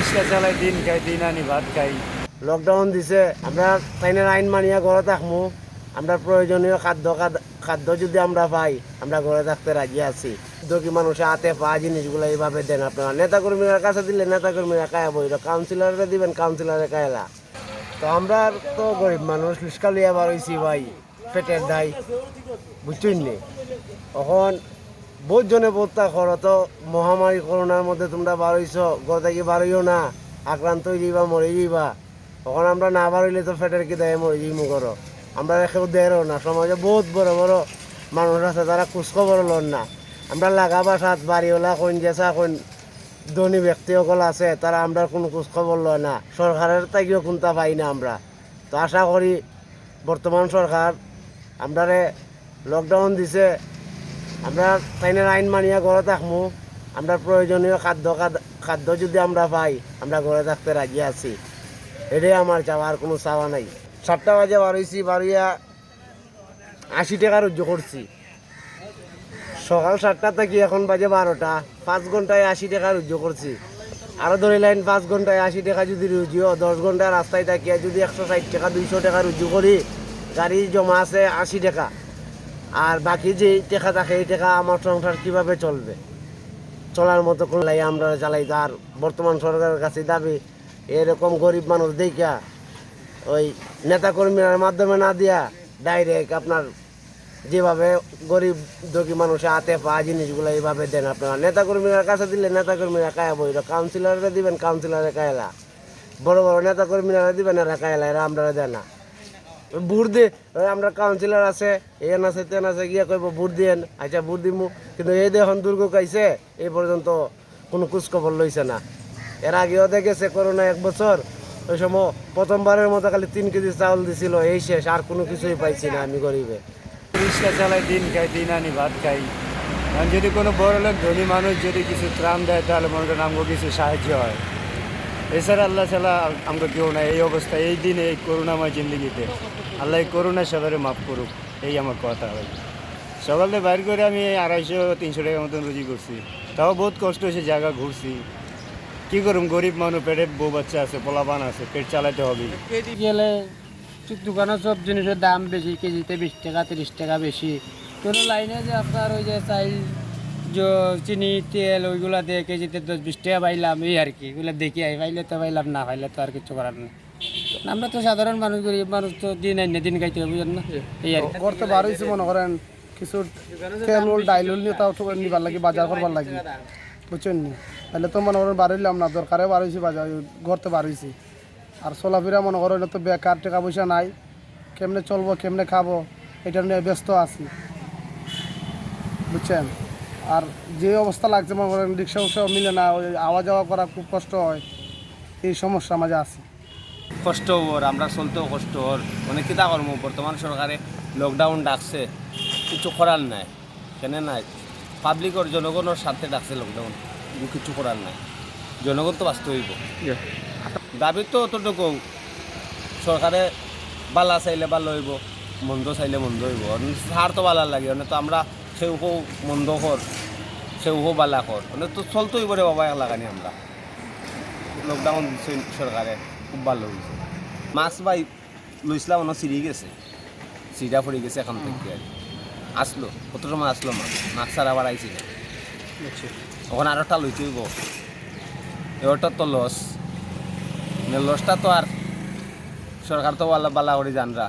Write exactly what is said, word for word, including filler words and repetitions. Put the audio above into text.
রিক্সা চালাই, দিন খাই, দিন আনি ভাত খাই। লকডাউন দিছে, আমরা তাইনের আইন মানিয়া ঘরে থাকমু। আমরা প্রয়োজনীয় খাদ্য খাদ-, খাদ্য যদি আমরা পাই, আমরা ঘরে থাকতে রাজি আছি। দুঃখী মানুষের হাতে পাওয়া জিনিসগুলা এইভাবে দেন আপনারা। নেতাকর্মীর কাছে দিলে নেতাকর্মীরা খায়া বইল, কাউন্সিলররে দিবেন, কাউন্সিলরে খাইলা। তো আমরা তো গরিব মানুষ, রিক্সা লইয়া বার হইছি ভাই, পেটের দায়, বুঝছইন নি? এখন বহুত জনে বলতা করো তো, মহামারী করোনার মধ্যে তোমরা বার হইছো, ঘর থাকি বার হইও না, আক্রান্ত হয়ে যাইবা, মরে যাইবা। এখন আমরা না বার হইলে তো পেটের কি দায়ে মরে যাইমু ঘরো। আমরা কেউ দেরও না, সমাজে বহুত বড় বড় মানুষ আছে, তারা খোঁজ খবর লন না। আমরা লাগা বাসাত বাড়িওয়ালা কইন, যেসা কইন, ধনী ব্যক্তি সকল আছে, তারা আমরা কোনো খোঁজ খবর লয় না। সরকারের থাকিও কোনটা পাই না আমরা। তো আশা করি বর্তমান সরকার আমরারে লকডাউন দিছে, আমরা তাইনের আইন মানিয়া ঘরে থাকমু। আমরা প্রয়োজনীয় খাদ্য খাদ-, খাদ্য যদি আমরা পাই, আমরা ঘরে থাকতে রাজি আছি। এটাই আমার চাওয়া, আর কোনো চাওয়া নাই। সাতটা বাজে বার হইছি, বার হইয়া আশি টাকা রুজি করছি। সকাল সাতটা থাকি এখন বাজে বারোটা, পাঁচ ঘন্টায় আশি টাকা রুজি করছি। আরো ধরি লাইন, পাঁচ ঘন্টায় আশি টাকা যদি রুজি হয়, দশ ঘন্টা রাস্তায় থাকিয়া যদি একশো ষাট টাকা, দুইশো টাকা রুজি করি, গাড়ি জমা আছে আশি টাকা, আর বাকি যে টাকা থাকে, এই টাকা আমার সংসার কিভাবে চলবে? চলার মতো কোন লাই আমরা চালাই, তার বর্তমান সরকারের কাছে দাবি, এরকম গরিব মানুষ দেখিয়া ওই নেতাকর্মীর মাধ্যমে না দিয়া ডাইরেক্ট আপনার যেভাবে গরিব দুঃখী মানুষের হাতে পাওয়া জিনিসগুলো এইভাবে দেন আপনারা। নেতাকর্মীর কাছে দিলে নেতাকর্মীরা খায়া বইল, কাউন্সিলররে দিবেন, কাউন্সিলরে খাইলা। বড় বড় নেতাকর্মীরা দিবেন, এরা খাইলা, এরা আমরা দেয় না। ভোট দে, ওই আমরা কাউন্সিলর আছে, এন আছে, তেন আছে, গিয়া কইব ভোট দিয়েন, আচ্ছা ভোট দিমু। কিন্তু এই দেখুন দুর্গ কাইছে, এই পর্যন্ত কোনো খোঁজ খবর লইছে না। এর আগেও দেখেছে করোনা এক বছর, ওই সময় প্রথমবারের মতো খালি তিন কেজি চাউল দিছিল, এই শেষ, আর কোনো কিছুই পাইছি না আমি গরিবে। রিক্সা চালাই, দিন খাই, দিন আনি ভাত খাই। এখন যদি কোনো বড় লোক ধনী মানুষ যদি কিছু ত্রাণ দেয়, তাহলে মনে করেন আমাকে কিছু সাহায্য হয়। এছাড়া আল্লাহ ছাড়া আমরা কেউ নাই। এই অবস্থা, এই দিনে, এই করুণাময় জিন্দেগিতে আল্লাহ এই করুণা সবারে মাফ করুক, এই আমার কথা হয়। সকালে বাইর করে আমি আড়াইশো তিনশো টাকার মতন রুজি করছি, তাও বহুত কষ্ট হয়েছে, জায়গা ঘুরছি। কি করুম, গরিব মানুষ, পেটে বউ বাচ্চা আছে, পোলাপান আছে, পেট চালাতে হবে। গেলে দোকানে সব জিনিসের দাম বেশি, কেজিতে বিশ টাকা, তিরিশ টাকা বেশি। কোনো লাইনে যে আপনার ওই যে চাইল, যে চিনি, তেল, ওইগুলা দিয়ে কেজিতে দশ বিশ টাকা পাইলাম, এই আর কি। ওইগুলা দেখি আই, পাইলে তো পাইলাম, না পাইলে তো আর কিছু করার নেই। আমরা তো সাধারণ মানুষ, গরিব মানুষ, তো দিন আইনে দিন খাইতে হবে, বুঝেন না? এই আর কি। ঘরতে বার হইছি, মনে করেন কিছু তেল উল, ডাইল উল নিয়ে তাও তো নিবার লাগি, বাজার করবার লাগি, বুঝছেন নি? তাহলে তো মনে করেন বার হইলাম না, দরকারে বার হইছি বাজার, ঘরতে বার হইছি। আর চলাফেরা মনে করেন তো বেকার, টাকা পয়সা নাই, কেমনে চলবো, কেমনে খাবো, এটা নিয়ে ব্যস্ত আছি, বুঝছেন? আর যে অবস্থা লাগছে, মনে করেন রিক্সা উক্সাও মিলে না, ওই আওয়া যাওয়া করা খুব কষ্ট হয়, এই সমস্যা মাঝে আছি। কষ্ট হওয়ার, আমরা চলতেও কষ্ট হওয়ার, মানে কিতা করবো? বর্তমান সরকারে লকডাউন ডাকছে, কিছু করার নাই, কেনে নাই? পাবলিকর, জনগণর স্বার্থে ডাকছে লকডাউন, কিন্তু কিছু করার নাই, জনগণ তো বাঁচতে হইব। দাবি তো অতটুকু, সরকারে বালা চাইলে বালা হইব, মন্দ চাইলে মন্দ হইব। সার তো বালা লাগে, মানে তো আমরা কেউ কেউ মন্দ কর, কেউ কেউ বালা কর, মানে তো চলতে হইব রে বাবা, এক লাগানি আমরা। লকডাউন দিছে সরকারে, খুব ভালো হয়েছে। মাছ ভাই লইছিলাম, অন্য ছিঁড়ি গেছে, ছিঁড়া পড়ি গেছে এখান থেকে আর কি। আসলো, কত সময় আসলো মাছ, মাছ ছাড়া আবার আইছি না। আচ্ছা। এখন আরোটা লইতে হইব, এরটা তো লস, মানে লসটা তো আর সরকার তো বালা বালা করে জানরা।